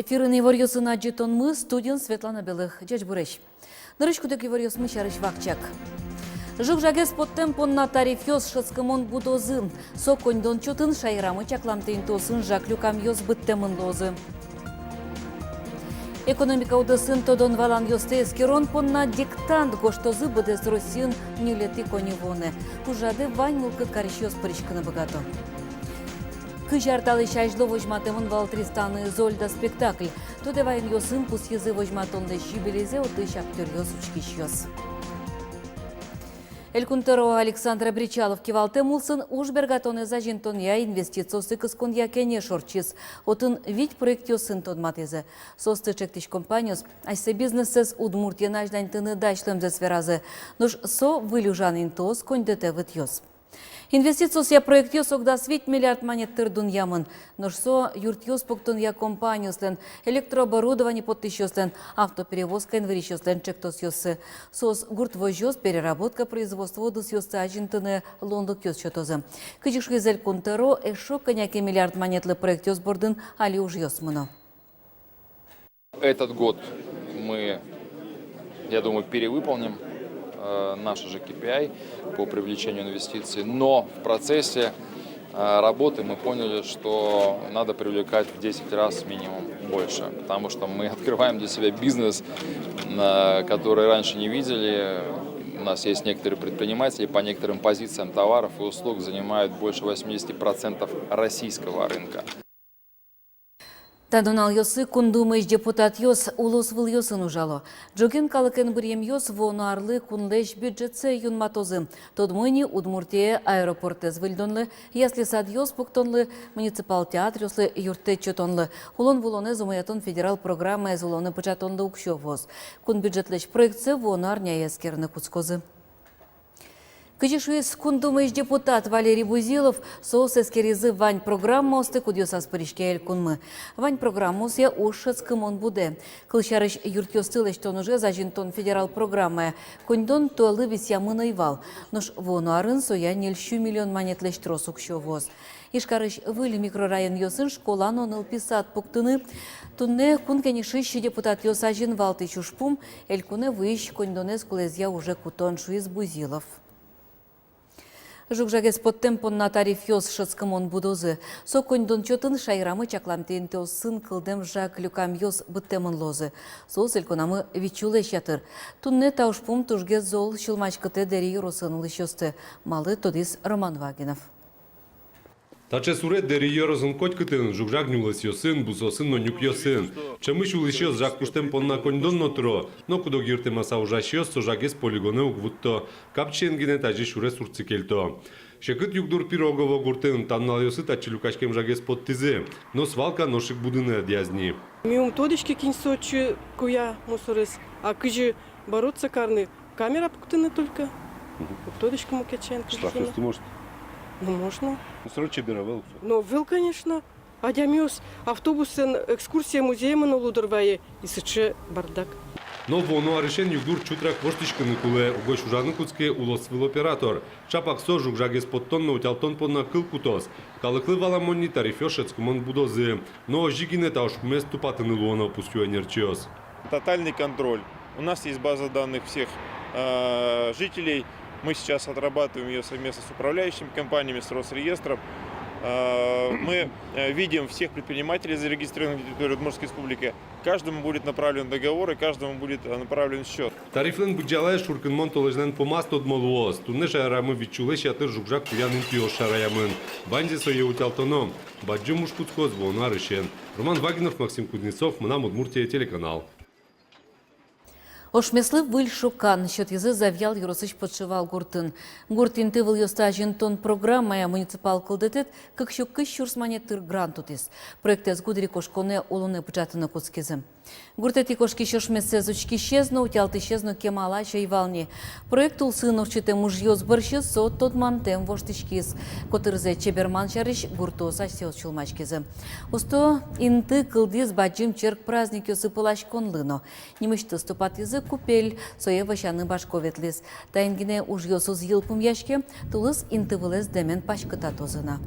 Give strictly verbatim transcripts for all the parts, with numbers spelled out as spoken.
Эфирын иворъёсын адӟытонмы, студиын Светлана Белых. Ӟечбуресь! Нырысь куд-ог иворъёсмы сярысь вакчияк. Жуг-жагез поттэм понна тарифъёс шӧдскымон будозы. Со коньдон чотын шаерамы чакламтэ интыосын жаг люкамъёс быдтэмын луозы. Экономика удысын тодон-валанъёсты эскерон понна диктант гожтозы быдэс Россиын ньылетӥ коньывуонэ. Ужрадэ вань мылкыд карисьёс пыриськыны быгато. Кызь ар талэсь азьло возьматэмын вал Тристан и Изольда спектакль. Тодэ ваёнъёсын пусйизы возьматонлэсь юбилейзэ отысь актёръёс, учкисьёс. Элькун тӧро Александр Бречалов кивалтэм улсын уж бергатонэз азинтонъя, инвестициосты кысконъя кенеш ортчиз. Отын вить проектъёсын тодматӥзы. Соосты ӵектӥсь компаниос асьсэ бизнессэс Удмуртиен азьланьтыны дасьлэмзэс веразы. Нош со выль ужан интыос, коньдэтэ вытъёс. Инвестициосъя проектъёс ог дас вить миллиард манет тыр дунъямын. Нош со юртъёс пуктонъя компаниослэн, электрооборудование поттӥсьёслэн, автоперевозкаен вырисьёслэн ӵектосъёссы. Соос гурт возьёс, переработка производство удысъёсты азинтыны луонлыкъёс сётозы. Кызьы шуиз Элькун тӧро, эшшо кӧня ке миллиард манетлы проектъёс бордын али ужъёс мыно. Этот год мы, я думаю, перевыполним э, наши же K P I по привлечению инвестиций, но в процессе э, работы мы поняли, что надо привлекать в десять раз минимум больше, потому что мы открываем для себя бизнес, э, который раньше не видели. У нас есть некоторые предприниматели, по некоторым позициям товаров и услуг занимают больше восьмидесяти процентов российского рынка. Та нуналъёсы Кун Думаысь депутатъёс улосвылъёсын ужало. Ӝоген калыкен быръемъёс вуоно арлы кунлэсь бюджетсэ юнматозы. Тодмо ини Удмуртие аэропортэз выльдонлы, ясли-садъёс пуктонлы, муниципал театръёслы юрттэт сётонлы, улон-вылонэз умоятон федерал программаез улонэ пыӵатонлы уксё вуоз. Кун бюджетлэсь проектсэ вуоно арняе эскерыны кутскозы. Кызьы шуиз Кун Думаысь депутат Валерий Бузилов, соос эскеризы вань программаосты, кудъёсаз пыриське элькунмы. Вань программаосъя уж шӧдскымон будэ. Кылсярысь, юртъёсты лэсьтон ужез азинтон федерал программая коньдон туэлы висъямын ӧй вал. Нош вуоно арын соя ньыль сю миллион манетлэсь трос уксё вуоз. Ижкарысь выль микрорайонъёсын школа но нылпи сад пуктыны туннэ Кун Кенешысь депутатъёс азьын валтӥсь ужпум — элькунэ вуись коньдонэз кулэезъя уже кутон, шуиз Бузилов. Жуг-жагез поттэм понна тарифъёс шӧдскымон будозы. Со коньдон чотын шаерамы чакламтэ интыосын кылдэм жаг люкамъёс быдтэмын луозы. Соос элькунамы вить сюлэсь ятыр. Туннэ та ужпум тужгес зол сюлмаськытэ Дэри ёросын улӥсьёсты. Малы, тодӥз Роман Вагинов. Таӵе сурет Дэри ёросын котькытын: жуг-жаг нюлэсъёсын, бусыосын но нюкъёсын. Ӵемысь улӥсьёс жаг куштэм понна коньдон но тыро, но куд-ог йыртэмаса ужасьёс со жагез полигонэ уг вутто. Капчиен гинэ тазьы сюрес урдсы кельто. Секыт югдур Пирогово гуртын. Та нуналъёсы татчы люкаськем жагез поттӥзы, но свалка нош ик будыны ӧдъяз ни. Ми ум тодӥське, кин со отчы куя мусорез, а кызьы бороться карны? Камера пуктыны только. Мгм. Уг тодӥськы мукетсэ. Штраф вести можно? Ну, можно. Ну, всё равно чебер ӧвӧл со. Ну, ӧвӧл, конечно. Адямиос автобусэн экскурсие, музее мыно, лудор вае, и сыӵе бардак. Но вуоно арысен югдур чутрак воштӥськыны кулэ. Угось ужаны кутске улосвыл оператор. Чапак со жуг-жагез поттон но утялтон понна кыл кутоз. Калыклы валамон ни, тарифъёс шӧдскымон будозы. Но озьы гинэ та ужпумез тупатыны луоно, пусъё ӧнерчиос. Тотальный контроль. У нас есть база данных всех э, жителей. Мы сейчас отрабатываем её совместно с управляющими компаниями, с Росреестром. Э, мы э, видим всех предпринимателей, зарегистрированных на территории Удмуртской Республики. Каждому будет направлен договор и каждому будет э, направлен счёт. Тарифлэн быдӟалаез шуркынмон толэзьлэн пумаз тодмо луоз. Туннэ шаерамы вить сюлэсь ятыр жуг-жаг куян интыос шараямын. Ваньзэ сое утялтоно. Бадӟым уж кутскоз вуоно арысен. Роман Вагинов, Максим Кузнецов, «Мынам Удмуртие» телеканал. Ошмеслы выль шукан сётӥзы Завьял ёросысь Подшивал гуртын. Гурт интывылъёсты азинтон программая муниципал кылдытэт кык сю кызь сюрс манет тыр грант утӥз. Проектэз гудырикошконэ улонэ пыӵатыны кутскизы. Гуртэтӥ кошкись ошмесэз учкисез но, утялтӥсез но кемалась ӧй вал ни. Проект улсын ортчытэм ужъёс бӧрсьы со тодмантэм воштӥськиз. Котырзэ чеберман сярысь гуртоос асьсэос сюлмаськизы. Усто инты кылдӥз бадӟым черк праздникъёсы пыласьконлы но. Нимысьтыз тупатӥзы купель, сое вӧсяны башко ветлӥз. Таин гинэ ужъёс уз йылпумъяське, тулыс интывылэз дэмен паськытатозы на.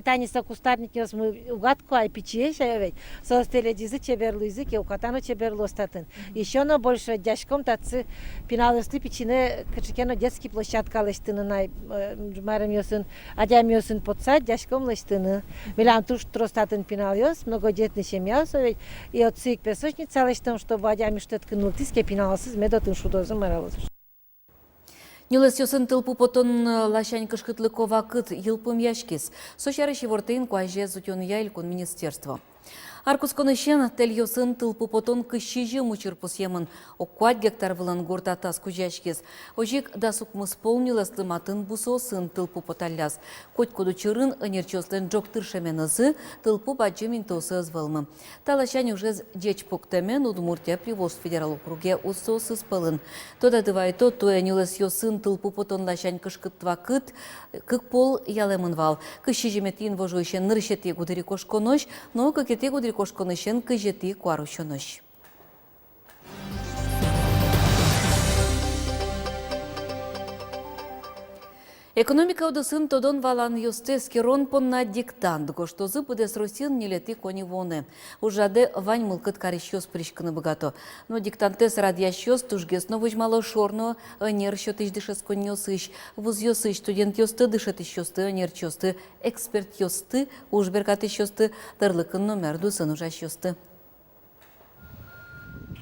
Тани со кустарникъёсмы уг адӟиськы ай, пичиесь ай ведь. Соос тӥледизы, чебер луизы ке, уката но чебер луоз татын. Ещё но больше дасяськом татчы пиналъёсты пичинэ кыӵе ке но детский площадка лэсьтыны на, э, марымъёсын, адямиосын потса дасяськом лэсьтыны. Милям туж трос татын пиналъёс, многодетный семьяос ведь. И отчы ик песочница лэсьтом, чтобы адями шутэтскыны лыктӥз ке, пиналъёсыз мед отын шудозы, мар-а, луозы. Нюлэсъёсын тылпу потон ласянь кышкытлыко вакыт йылпумъяськиз. Со сярысь ивортэ инкуазез утёнъя элькун министерство. Ар кутсконысен тэльёсын тылпу потон кызь сизьым учыр пусъемын. Ог куать гектар вылын гурт атас кузёяськиз. Озьы ик дас укмыс пол нюлэслы матын бусыосын тылпу поталляз. Котькуд учырын ӧнерчиослэн ӝог тыршеменызы тылпу бадӟым интыосы ӧз вӧлмы. Та ласянь ужез ӟеч пуктэмен Удмуртия Приволжск федерал округе устосыз пӧлын. Тодады вайто, туэ нюлэсъёсын тылпу потон ласянь кышкыт вакыт кык пол ялэмын вал. Кызь сизьыметӥ инвожоысен нырысетӥ гудырикошконозь но кыкетӥ гудырикошконысен кызетӥ куарусёнозь. Экономика удысын тодон-валанъёсты эскерон понна диктант гожтозы быдэс Россиын ньылетӥ коньывуонэ. Ужрадэ вань мылкыд карисьёс пыриськыны быгато. Но диктантэз радъясьёс тужгес но возьмало шор но ӧнер сётӥсь дышетсконниосысь, вузъёсысь студентъёсты, дышетӥсьёсты, ӧнерчиосты, экспертъёсты, уж беркатӥсьёсты, тӧрлыкын но мер удысын ужасьёсты.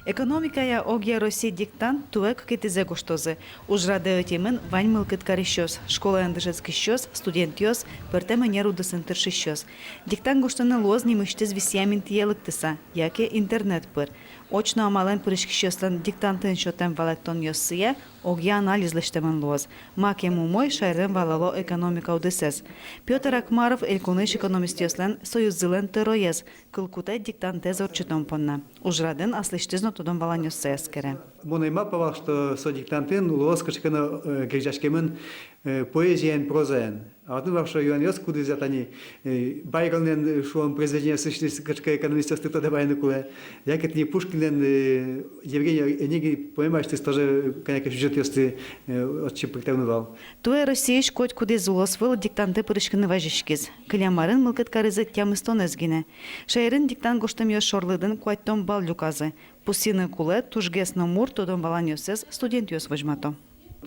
Экономикая огъя Россия диктант туэ кыкетӥзэ гожтозы. Ужрадэ ӧтемын вань мылкыд карисьёс: школаын дышетскисьёс, студентъёс, пӧртэм ӧнер удысын тыршисьёс. Диктант гожтыны луоз нимысьтыз висъям интые лыктыса яке интернет пыр. Очно амалэн пыриськисьёслэн диктантын сётэм валэктонъёссыя огъя анализ лэсьтэмын луоз. Макем умой шаерын валало экономика удысэз. Пётр Акмаров элькунысь экономистъёслэн союззылэн тӧроез. Кыл кутэ диктантэз ортчытон понна. Ужрадын аслэсьтыз но тодон-валанъёссэ эскере. Мон ӧй малпа вал, что со диктантын луоз кыӵе ке но, э, герӟаськемын, э, поэзияен, прозаен. А отын вообще юанъёс, кудӥз-а тани, э, Байронлэн, э, шуом, произведениосысьтыз кыӵе ке экономистъёсты тодэ вайыны кулэ. Яке тани Пушкинлэн, э, Евгений Онегин поэмаысьтыз тоже кӧня ке сюжетъёсты, э, отчы пыртэмын вал. Туэ Россиысь котькудӥз улосвыл диктантэ пыриськыны вазиськиз. Кылем арын мылкыд каризы тямыстонэз гинэ. Шаерын диктант гожтэмъёс шорлыдын куатьтон балл люказы. Пусйыны кулэ, тужгес но мур тодон-валанъёссэс студентъёс возьмато.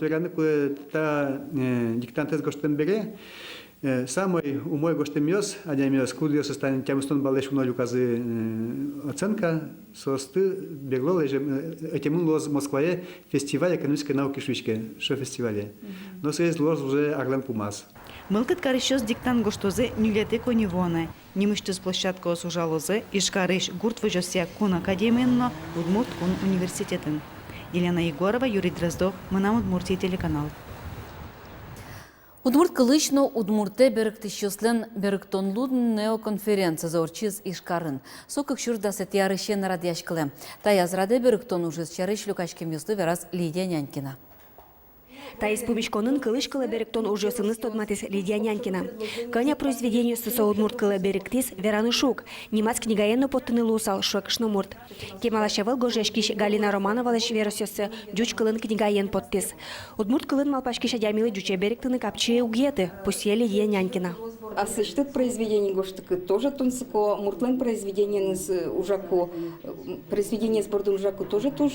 Вераны кулэ, та, э, диктантэз гожтэм бере, э, самой умой гожтэмъёс, адямиос, кудъёсыз тани тямыстон баллэсь уно люказы, э, оценка, соосты берло лэзем-, э, ӧтемын луоз Москвае фестиваль экономической науки шуиське, шо фестивале. Мгм. Но соиз луоз уже арлэн пумаз. Мылкыд карисьёс диктант гожтозы ньылетӥ коньывуонэ. Нимысьтыз площадкаос ужалозы Ижкарысь гурт возёсъя кун академиын но Удмурт кун университетын. Елена Егорова, Юрий Дроздов, «Мынам Удмуртие» телеканал. Удмурт кылысь но удмуртэ берыктӥсьёслэн берыктон луэ но конференцизы ортчиз Ижкарын. Со кык сюрс дасэтӥ арысен радъяськылэ. Таяз радэ берыктон ужъёс сярысь люкаськемъёслы вераз Лидия Нянькина. Таиз пумиськонын кылысь кылэ берыктон ужъёсыныз тодматӥз Лидия Нянькина. Кӧня произведениосты со удмурт кылэ берыктӥз, вераны шуг. Нимаз книгаен но поттыны луысал, шуэ кышномурт. Кемалась ӧвӧл гожъяськись Галина Романовалэсь веросъёссэ ӟуч кылын книгаен поттӥз. Удмурт кылын малпаськись адямилы ӟуче берыктыны капчи уг йӧты, пусъе Лидия Нянькина. Аслэсьтыд произведение гожтыкы тоже тунсыко, муртлэн произведениеныз, э, ужаку, э, произведениез бордын ужаку тоже туж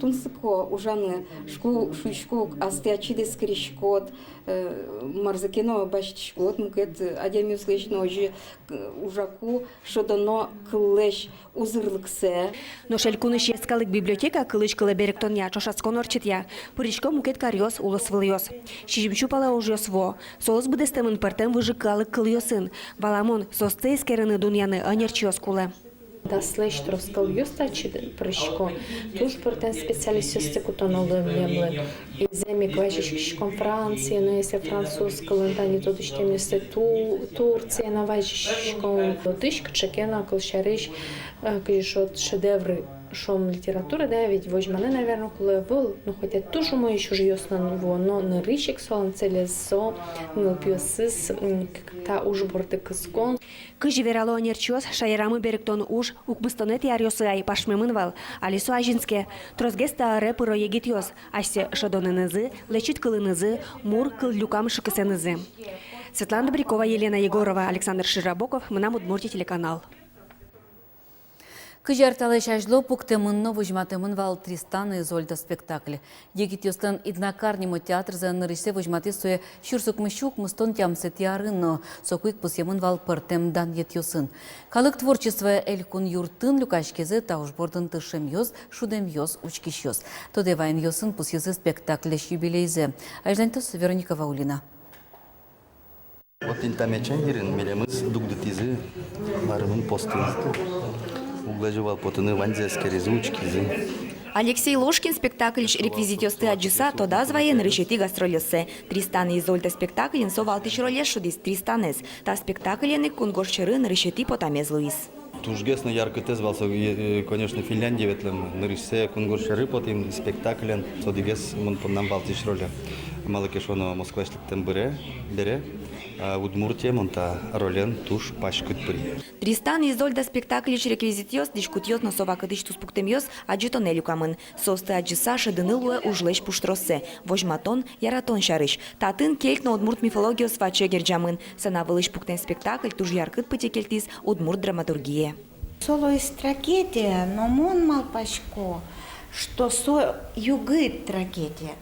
тунсыко ужаны. Шуисько, шуисько ук, астэ ачид эскериськод, э, марзэ ке но басьтӥськод, мукет, э, адямиослэсь но озьы, э, ужаку шӧдоно кыллэсь узырлыксэ. Нош элькунысь йӧскалык библиотека кылысь кылэ берыктонъя ӵошатскон ортчытъя. Пырисько мукет каръёс, улосвылъёс. Сизьым сю пала ужъёс вуо. Соос быдэстэмын пӧртэм выжыкалык кылъёсын. Валамон, соосты эскерыны, дунъяны ӧнерчиос кулэ. Аслэсьтыз трос кылъёс татчы пырисько. Туж пӧртэм специалистъёсты кутоно луэмлы. И зэм ик вазиськиськом Францие, но если француз кылын, тани тодӥсьтэмъёсты, Ту-, Турцие но вазиськиськом. Отысь кыӵе ке но, кылсярысь, э, кызьы шуод, шедевры, шуом, литературы, да, ведь возьманы, наверно, кулэ ӧвӧл, но хотя туж умоесь ужъёс но вуоно, нырысь ик солэн целез со нылпиосыз, м, к-, та уж борды кыскон. Кызьы верало ӧнерчиос, шаерамы берыктон уж укмыстонэтӥ аръёсы ай пашмемын вал, али со азинске. Тросгес та ӧре пыро егитъёс асьсэ шӧдонэнызы, лэчыт кылынызы, мур кыллюкам шыкысэнызы. Светлана Добрякова, Елена Егорова, Александр Широбоков, «Мынам Удмуртие» телеканал. Кызь ар талэсь азьло пуктэмын но возьматэмын вал «Тристан и Изольда» спектакль. Егитъёслэн Иднакар нимо театрзы нырысьсэ возьматӥз сое сюрс укмыссю укмыстон тямысэтӥ арын но, соку ик пусъемын вал пӧртэм данъетъёсын. Калык творчествоя элькун юртын люкаськизы та уж бордын тыршемъёс, шудэмъёс, учкисьёс. Тодэ ваёнъёсын пусйизы спектакльлэсь юбилейзэ. Азьланьтоз Вероника Ваулина. Вот тӥни та мечен йырин милемыз дугдытӥзы, марымын постӥзы. Уг лэзё вал потыны, ваньзэ эскеризы, учкизы. Алексей Ложкин спектакльысь реквизитъёсты адӟыса тодаз вае нырысетӥ гастрольёссэ. «Тристан и Изольда» спектакльын со валтӥсь ролез шудӥз, Тристанэз. Та спектаклен ик кунгож сьӧры нырысетӥ потамез луиз. Тужгес но яркытэз вал со, э, э, конечно, Финляндие ветлэм. Нырысьсэ кунгож сьӧры потӥм спектаклен, со одӥгез мон поннам валтӥсь роле. Малы ке шуоно, Москваысь лыктэм бере, бере, а, Удмуртие мон та ролен туж паськыт пыри. «Тристан и Изольда» спектакльысь реквизитъёс, дӥськутъёс но со вакытысь туспуктэмъёс адӟытонэ люкамын. Соосты адӟыса, шӧдыны луэ ужлэсь пуштроссэ, возьматон, яратон сярысь. Татын кельт но удмурт мифологиос ваче герӟамын. Сцена вылысь пуктэм спектакль туж яркыт пытьы кельтӥз удмурт драматургие. Со луиз трагедия, но мон малпасько, что со югыт трагедия.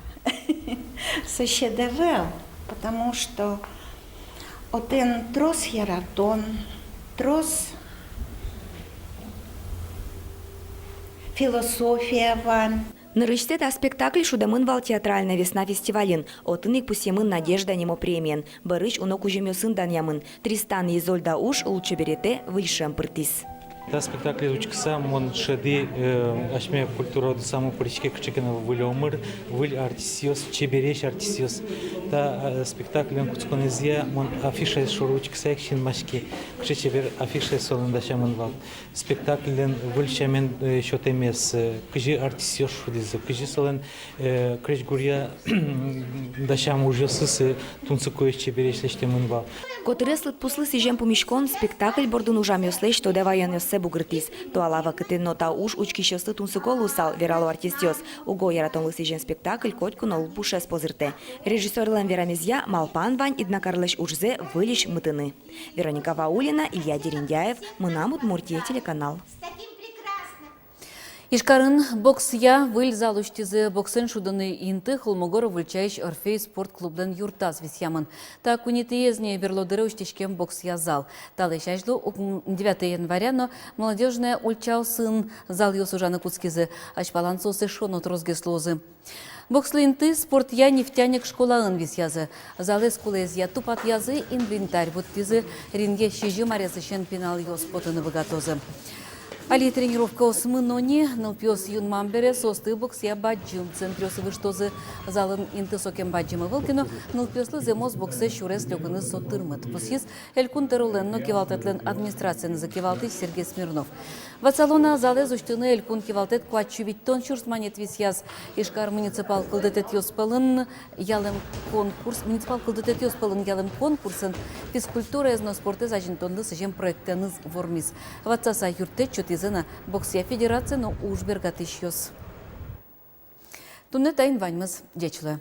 Со сьӧд ӧвӧл, потому что отын трос яратон, трос философия вань. Нырысьсэ та спектакль шудэмын вал «Театральная весна» фестивальын. Отын ик пусъемын «Надежда» нимо премиен. Бӧрысь уно кузьымъёсын данъямын. «Тристан и Изольда» уж лулчеберетэ выль шӧм пыртӥз. Та спектаклез учкыса, мон шӧдӥ, э, асьме культура удысамы пыриське кыӵе ке но выль омыр, выль артистъёс, чебересь артистъёс. Та, э, спектакльлэн кутсконэзъя мон афишаез шоры учкыса ик синмаськи, кыӵе чебер афишаез солэн дасямын вал. Спектакльлэн выль сямен, э, сётэмез, э, кызьы артистъёс шудӥзы, кызьы солэн, э, крезьгуръя дасям ужъёсыз, э, тунсыкоесь, чебересь лэсьтэмын вал. Котырес лыдпуслы сӥзем пумиськон спектакль бордын ужамъёслэсь тодэ ваёнъёссэ бугыртӥз. Туала вакытэ но та уж учкисьёслы тунсыко луысал, верало артистъёс. Уго яратонлы сӥзем спектакль котьку но лулпушез позыртэ. Режиссёрлэн верамезъя, малпан вань Иднакарлэсь ужзэ выльысь мытыны. Вероника Ваулина, Илья Дерендяев, «Мынам Удмуртие» телеканал. Ижкарын боксъя выль зал усьтӥзы. Боксэн шудыны инты Холмогоров ульчаысь «Орфей» спорт клублэн юртаз висъямын. Та куинетӥез ни берло дыре усьтӥськем боксъя зал. Талэсь азьло, укм-, девятое января но Молодёжная ульчаосын залъёс ужаны кутскизы. Азьпалан соос эшшо но тросгес луозы. Бокслы инты спортъя «Нефтяник» школаын висъязы. Залэз кулэезъя тупатъязы, инвентарь вуттӥзы, ринге сизьым аресысен пиналъёс потыны быгатозы. Али тренировкаос мыно ни. Нылпиос юнмам бере соосты боксъя бадӟым центръёсы выжтозы. Залын инты сокем бадӟым ӧвӧл ке но, нылпиослы зэмос боксэ сюрес лёкыны со тырмыт, пусйиз Элькун тӧролэн но кивалтэтлэн администрациенызы кивалтӥсь Сергей Смирнов. Ватсалом на, залэз усьтыны элькун кивалтэт куать сю витьтон сюрс манет висъяз. Ижкар муниципал кылдытэтъёс пӧлын ялэм конкурс, муниципал кылдытэтъёс пӧлын ялэм конкурсын физкультураез но спортэз азинтонлы сӥзем проектэныз вормиз. Ватсаса юрттэт сётӥзы на боксъя федерация но уж бергатӥсьёс. Туннэ таин ваньмыз. Ӟеч луэ.